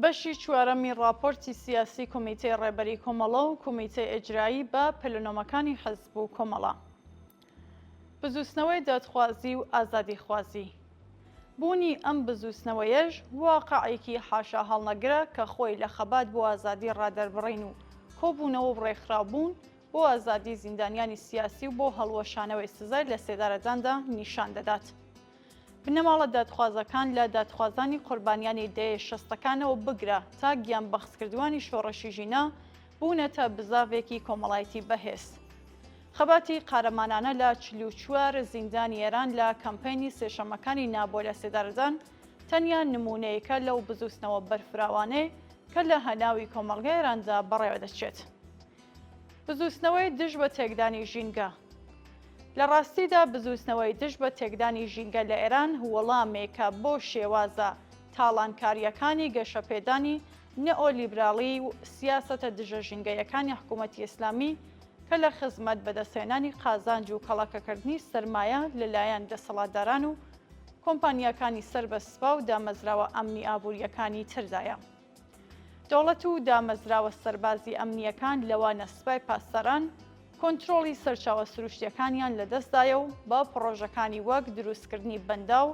بەشی چوارەمی ڕاپۆرتی سیاسی کۆمیتەی ڕێبەری کۆمەڵە و کۆمیتەی ئیجرایی بە پلنۆمەکانی حزب و کۆمەڵە. بزووتنەوەی دادخوازی و ئازادیخوازی. بوونی ئەم بزووتنەوەیەش واقعێکی حاشاهەڵنەگرە کە خۆی لە خەبات بۆ ئازادی ڕادەربڕین و کۆبوونەوە و ڕێکخراوبوون بۆ ئازادی زیندانیانی سیاسی و بۆ هەڵوەشانەوەی سزای لەسێدارەداندا نیشان دەدات. بنەماڵە دادخوازەکان لە دادخوازانی قوربانیانی دەیەی شەستەکانەوە بگرە تا گیانبەختکردووانی شۆڕشی ژینا بوونەتە بزاڤێکی کۆمەڵایەتی بەهێز. خەباتی قارەمانانە لە 44 زیندانی ئێران لە کەمپەینی سێشەممەکانی نا بۆ لەسێدارەدان تەنیا نموونەیەکە لەو بزووتنەوە بەرفراوانەی کە لە هەناوی کۆمەڵگای ئێراندا بەڕێوەدەچێت. بزووتنەوەی دژ بە تێکدانی ژینگە. لە ڕاستیدا بزووتنەوەی دژ بە تێکدانی ژینگە لە ئێران وەڵامێکە بۆ شێوازە تاڵانکارییەکانی گەشەپێدانی نئۆلیبراڵی و سیاسەتە دژە ژینگەیەکانی حکوومەتی ئیسلامی کە لە خزمەت بەدەستهێنانی قازانج و کەڵەکەکردنی سەرمایە لەلایەن دەسەڵاتداران و کۆمپانیاکانی سەر بە سپا و دامەزراوە ئەمنی ئابوورییەکانی تردایە. دەوڵەت و دامەزراوە سەربازی ئەمنییەکان لەوانە سپای پاسداران کۆنترۆڵی سەرچاوە سروشتییەکانیان لەدەستدایە و بە پڕۆژەکانی وەک دروستکردنی بەنداو،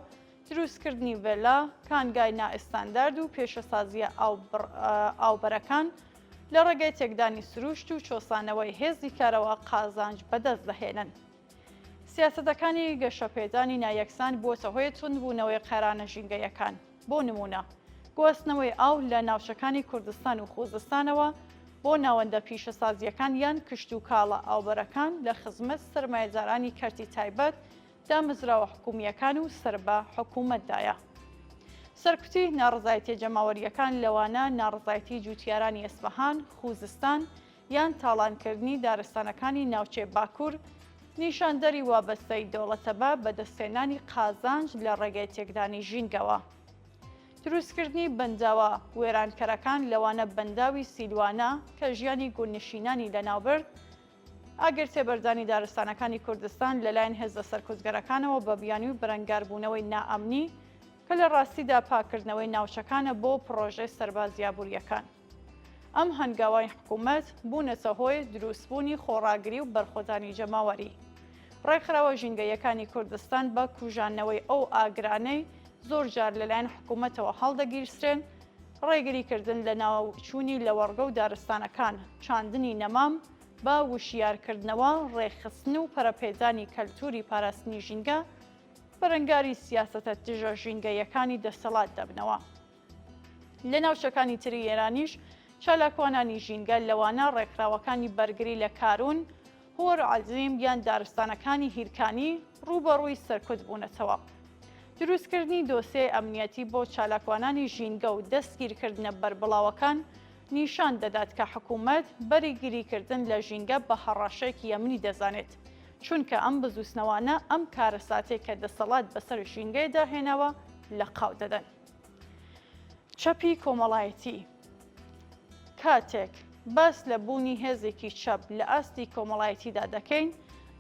دروستکردنی ڤێلا، کانگای نائستاندارد و پێشەسازییە ئاوبەرەکان لە ڕێگەی تێکدانی سروشت و چەوسانەوەی هێزی کارەوە قازانج بەدەست دەهێنن. سیاسەتەکانی گەشەپێدانی نایەکسان بووەتە هۆی توندبوونەوەی قەیرانە ژینگەیەکان. بۆ نموونە، گواستنەوەی ئاو لە ناوچەکانی کوردستان و خوزستانەوە بۆ ناوەندە پیشەسازییەکان یان کشتوکاڵە ئاوبەرەکان لە خزمەت سەرمایەدارانی کەرتی تایبەت، دامەزراوە حکوومییەکان و سەر بە حکوومەتدایە. سەرکوتی ناڕەزایەتییە جەماوەرییەکان لەوانە ناڕەزایەتی جووتیارانی ئەسفەهان، خوزستان، یان تاڵانکردنی دارستانەکانی ناوچەی باکوور، نیشاندەری وابەستەیی دەوڵەتە بە بەدەستهێنانی قازانج لە ڕێگەی تێکدانی ژینگەوە. دروستکردنی بەنداوە وێرانکەرەکان لەوانە بەنداوی سیلوانە کە ژیانی گوندنشینانی لەناوبرد، ئاگر تێبەردانی دارستانەکانی کوردستان لەلایەن هێزە سەرکوتگەرەکانەوە بە بیانووی بەرەنگاربوونەوەی نائەمنی کە لە ڕاستیدا پاککردنەوەی ناوچەکانە بۆ پڕۆژەی سەربازییە ئابوورییەکان. ئەم هەنگاوانی حکوومەت بوونەتە هۆی دروستبوونی خۆڕاگری و بەرخۆدانی جەماوەری. ڕێکخراوە ژینگەییەکانی کوردستان بە کوژاندنەوەی ئەو ئاگرانەی زۆر جار لەلایەن حکوومەتەوە هەڵدەگیرسرێن، ڕێگریکردن لە ناوچوونی لەوەڕگە و دارستانەکان، چاندنی نەمام، بە وشیارکردنەوە، ڕێکخستن و پەرەپێدانی کەلتووری پاراستنی ژینگە، بەرەنگاری سیاسەتە دژە ژینگەییەکانی دەسەڵات دەبنەوە. لە ناوچەکانی تری ئێرانیش چالاکوانانی ژینگە لەوانە ڕێکخراوەکانی بەرگری لە کارون، هۆر عەزیم یان دارستانەکانی هیرکانی ڕووبەڕووی سەرکوت بوونەتەوە. دروستکردنی دۆسیەی ئەمنیەتی بۆ چالاکوانانی ژینگە و دەستگیرکردنە بەربڵاوەکان نیشان دەدات کە حکوومەت بەرگریکردن لە ژینگە بە هەڕەشەیەکی ئەمنی دەزانێت، چونکە ئەم بزووتنەوانە ئەم کارەساتەی کە دەسەڵات بەسەر ژینگەیدا هێناوە لەقاو دەدەن. چەپی کۆمەڵایەتی، کاتێک باس لە بوونی هێزێکی چەپ لە ئاستی کۆمەڵایەتیدا دەکەین،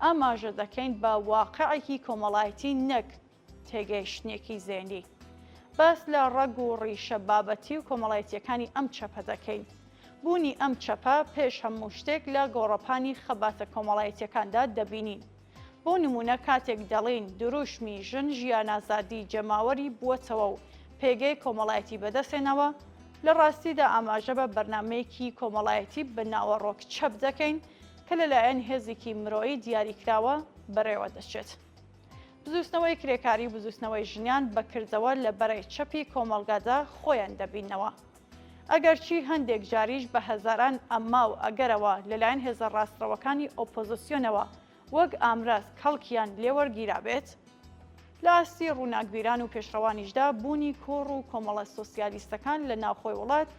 ئاماژە دەکەین بە واقعێکی کۆمەڵایەتی نەک تێگەیشتنێکی زێنی. باس لە ڕەگ و ڕیشە بابەتی و کۆمەڵایەتییەکانی ئەم چەپە دەکەین. بوونی ئەم چەپە پێش هەموو شتێک لە گۆڕەپانی خەباتە کۆمەڵایەتییەکاندا دەبینین. بۆ نموونە کاتێک دەڵێین دروشمی ژن ژیان ئازادی جەماوەری بووەتەوە و پێگەی کۆمەڵایەتی بەدەستهێناوە، لە ڕاستیدا ئاماژە بە بەرنامەیەکی کۆمەڵایەتی بە ناوەڕۆک چەپ دەکەین کە لەلایەن هێزێکی مرۆیی دیاریکراوە بەڕێوە دەچێت. بزووتنەوەی کرێکاری و بزووتنەوەی ژنان بە کردەوە لە بەرەی چەپی کۆمەڵگادا خۆیان دەبیننەوە. ئەگەرچی هەندێک جاریش بە هەزاران ئەمما و ئەگەرەوە لەلایەن هێزە ڕاستڕەوەکانی ئۆپۆزسیۆنەوە وەک ئامراز کەڵکیان لێوەرگیرابێت، لە ئاستی ڕووناکبیران و پێشڕەوانیشدا بوونی کۆڕ و کۆمەڵە سۆسیالیستەکان لە ناوخۆی وڵات،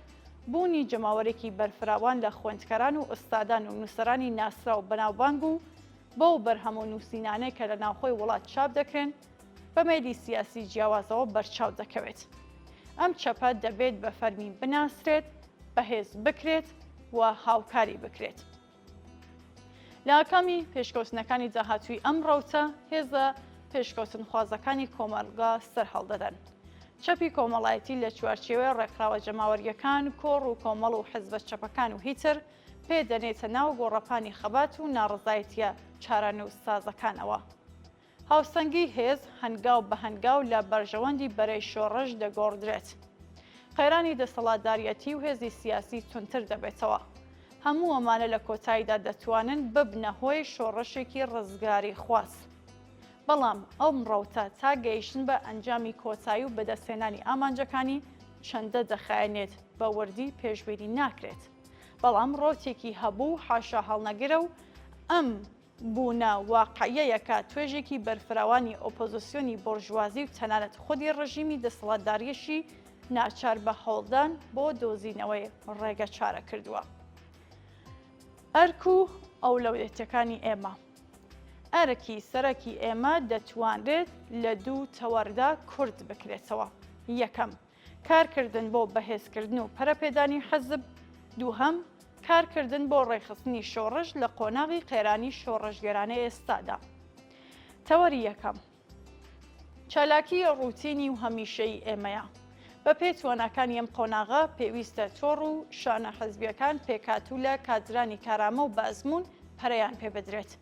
بوونی جەماوەرێکی بەرفراوان لە خوێندکاران و ئوستادان و نووسەرانی ناسراو و بەناوبانگ و بەو بەرهەم و نووسینانەی کە لە ناوخۆی وڵات چاپ دەکرێن، بە مەیلی سیاسی جیاوازەوە بەرچاو دەکەوێت. ئەم چەپە دەبێت بە فەرمی بناسرێت، بەهێز بکرێت و هاوکاری بکرێت. لە ئاکامی پێشکەوتنەکانی داهاتووی ئەم ڕەوتە، هێزە پێشکەوتنخوازەکانی کۆمەڵگا سەرهەڵدەدەن. چەپی کۆمەڵایەتی لە چوارچێوەی ڕێکخراوە جەماوەرییەکان، کۆڕ و کۆمەڵ و حزبە چەپەکان و هیتر، پێ دەنێتە ناو گۆڕەپانی خەبات و ناڕەزایەتییە چارەنووسسازەکانەوە. هاوسەنگی هێز هەنگاو بە هەنگاو لە بەرژەوەندی بەرەی شۆڕش دەگۆڕدرێت. قەیرانی دەسەڵاتداریەتی و هێزی سیاسی توندتر دەبێتەوە. هەموو ئەمانە لە کۆتاییدا دەتوانن ببنە هۆی شۆڕشێکی ڕزگاریخواز. بەڵام ئەم ڕەوتە تا گەیشتن بە ئەنجامی کۆتایی و بەدەستهێنانی ئامانجەکانی چەندە دەخایەنێت بە وردی پێشبینی ناکرێت. بەڵام ڕەوتێکی هەبوو و حاشاهەڵنەگرە و ئەم بوونە واقعییەیەکە توێژێکی بەرفراوانی ئۆپۆزسیۆنی بۆرژوازی و تەنانەت خودی ڕژیمی دەسەڵاتدارییشی ناچار بە هەوڵدان بۆ دۆزینەوەی ڕێگەچارە کردووە. ئەرک و ئەولەویەتەکانی ئێمە. ئەرکی سەرەکی ئێمە دەتوانرێت لە دوو تەوەردا کورت بکرێتەوە، یەکەم، کارکردن بۆ بەهێزکردن و پەرەپێدانی حزب، دووهەم، کارکردن بۆ ڕێکخستنی شۆڕش لە قۆناغی قەیرانی شۆڕشگێرانەی ئێستادا. تەوەری یەکەم، چالاکی ڕوتینی و هەمیشەیی ئێمەیە. بەپێی تواناکانی ئەم قۆناغە، پێویستە تۆڕ و شانە حزبییەکان پێکهاتوو لە کادرانی کارامە و بەئەزموون پەرەیان پێبدرێت.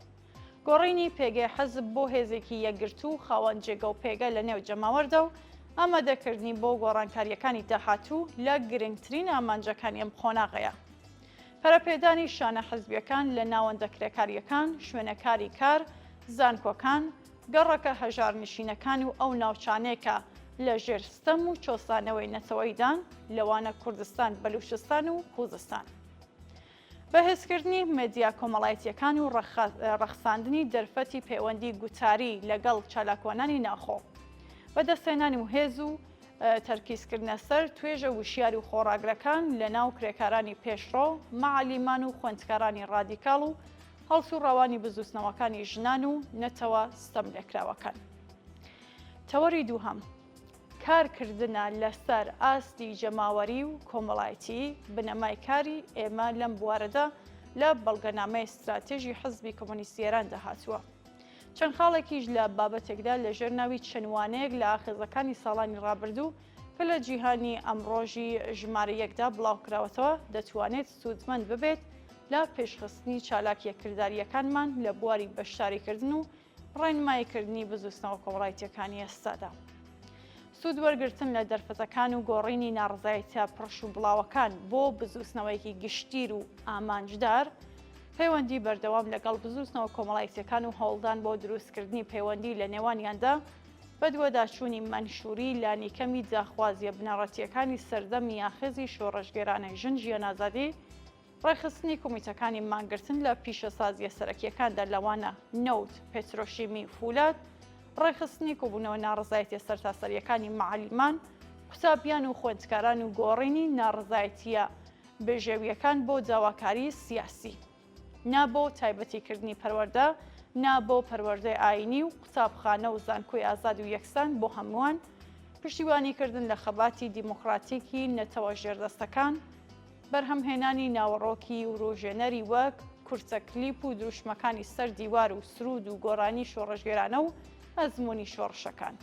گۆڕینی پێگەی حزب بۆ هێزێکی یەکگرتوو و خاوەن جێگە و پێگە لە نێو جەماوەردا و ئامادەکردنی بۆ گۆڕانکارییەکانی داهاتوو لە گرنگترین ئامانجەکانی ئەم قۆناغەیە. پەرەپێدانی شانە حزبییەکان لە ناوەندە کرێکارییەکان، شوێنەکاری کار، زانکۆکان، گەڕەکە هەژارنشینەکان و ئەو ناوچانەی کە لە ژێر ستەم و چەوسانەوەی نەتەوەییدان، لەوانە کوردستان، بەلوچستان و خوزستان. بەهێزکردنی مێدیا کۆمەڵایەتییەکان و ڕەخساندنی دەرفەتی پەیوەندی گوتاری لەگەڵ چالاکوانانی ناوخۆ. بەدەستهێنانی و هێز و تەرکیزکردنە سەر توێژە وشیار و خۆڕاگرەکان لەناو کرێکارانی پێشڕەو، مەعەلیمان و خوێندکارانی ڕادیکاڵ و هەڵسوڕاوانی بزووتنەوەکانی ژنان و نەتەوە ستەملێکراوەکان. تەوەری دووهەم، کارکردنە لەسەر ئاستی جەماوەری و کۆمەڵایەتی، بنەمای کاری ئێمە لەم بوارەدا لە بەڵگەنامەی ستراتێژی حزبی کۆمۆنیستی ئێراندا هاتووە. چەند خاڵێکیش لە بابەتێکدا لەژێر ناوی چەند وانەیەک لە ئاخێزەکانی ساڵانی ڕابردوو کە لە جیهانی ئەمڕۆژی ژمارە یەکدا بڵاوکراوەتەوە دەتوانێت سوودمەند ببێت لە پێشخستنی چالاکییە کردارییەکانمان لە بواری بەشداریکردن و ڕێنماییکردنی بزووتنەوە کۆمەڵایەتییەکانی ئێستادا. سوود وەرگرتن لە دەرفەتەکان و گۆڕینی ناڕەزایەتییە پڕش و بڵاوەکان بۆ بزووتنەوەیەکی گشتگیر و ئامانجدار، پەیوەندی بەردەوام لەگەڵ بزووتنەوە کۆمەڵایەتییەکان و هەوڵدان بۆ دروستکردنی پەیوەندی لە نێوانیاندا، بەدواداچوونی مەنشووری لانیکەمی داخوازییە بنەڕەتییەکانی سەردەمی ئاخێزی شۆڕشگێرانەی ژن ژیان ئازادی، ڕێکخستنی کۆمیتەکانی مانگرتن لە پیشەسازییە سەرەکییەکاندا لەوانە نەوت، پێترۆشیمی، فولاد، ڕێکخستنی کۆبوونەوە ناڕەزایەتییە سەرتاسەرییەکانی مەعەلیمان، قوتابیان و خوێندکاران و گۆڕینی ناڕەزایەتییە بژێوییەکان بۆ داواکاری سیاسی. نا بۆ تایبەتیکردنی پەروەردە، نا بۆ پەروەردەی ئایینی و قوتابخانە و زانکۆی ئازاد و یەکسان بۆ هەمووان، پشتیوانیکردن لە خەباتی دیموکراتیکی نەتەوە ژێردەستەکان، بەرهەمهێنانی ناوەڕۆکی وروژێنەری وەک کورتە کلیپ و دروشمەکانی سەر دیوار و سروود و گۆرانی شۆڕشگێرانە و ئەزموونی شۆڕشەکان.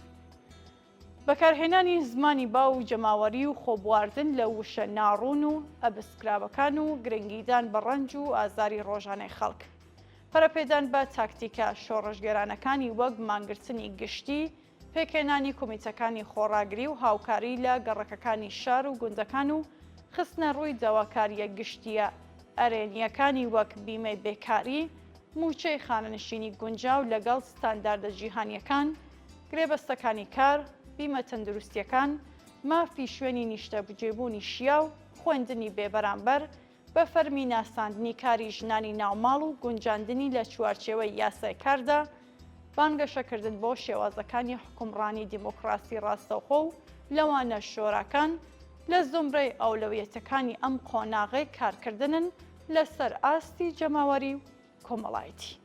بەکارهێنانی زمانی باو و جەماوەری و خۆبواردن لە وشە ناڕوون و ئەبستکراوەکان و گرنگیدان بە ڕەنج و ئازاری ڕۆژانەی خەڵک. پەرەپێدان بە تاکتیکە شۆڕشگێرانەکانی وەک مانگرتنی گشتی، پێکهێنانی کۆمیتەکانی خۆڕاگری و هاوکاری لە گەڕەکەکانی شار و گوندەکان و خستنەڕووی داواکارییە گشتییە ئەرێنییەکانی وەک بیمەی بێکاری، مووچەی خانەنشینی گونجاو لەگەڵ ستانداردە جیهانییەکان، گرێبەستەکانی کار، بیمە تەندروستییەکان، مافی شوێنی نیشتەجێبوونی شیاو، خوێندنی بێبەرامبەر، بە فەرمی ناساندنی کاری ژنانی ناوماڵ و گونجاندنی لە چوارچێوەی یاسای کاردا، بانگەشەکردن بۆ شێوازەکانی حوکمڕانی دیموکراسی ڕاستەوخۆ و لەوانەش شۆراکان، لە زومرەی ئەولەویەتەکانی ئەم قۆناغەی کارکردنن لەسەر ئاستی جەماوەری و کۆمەڵایەتی.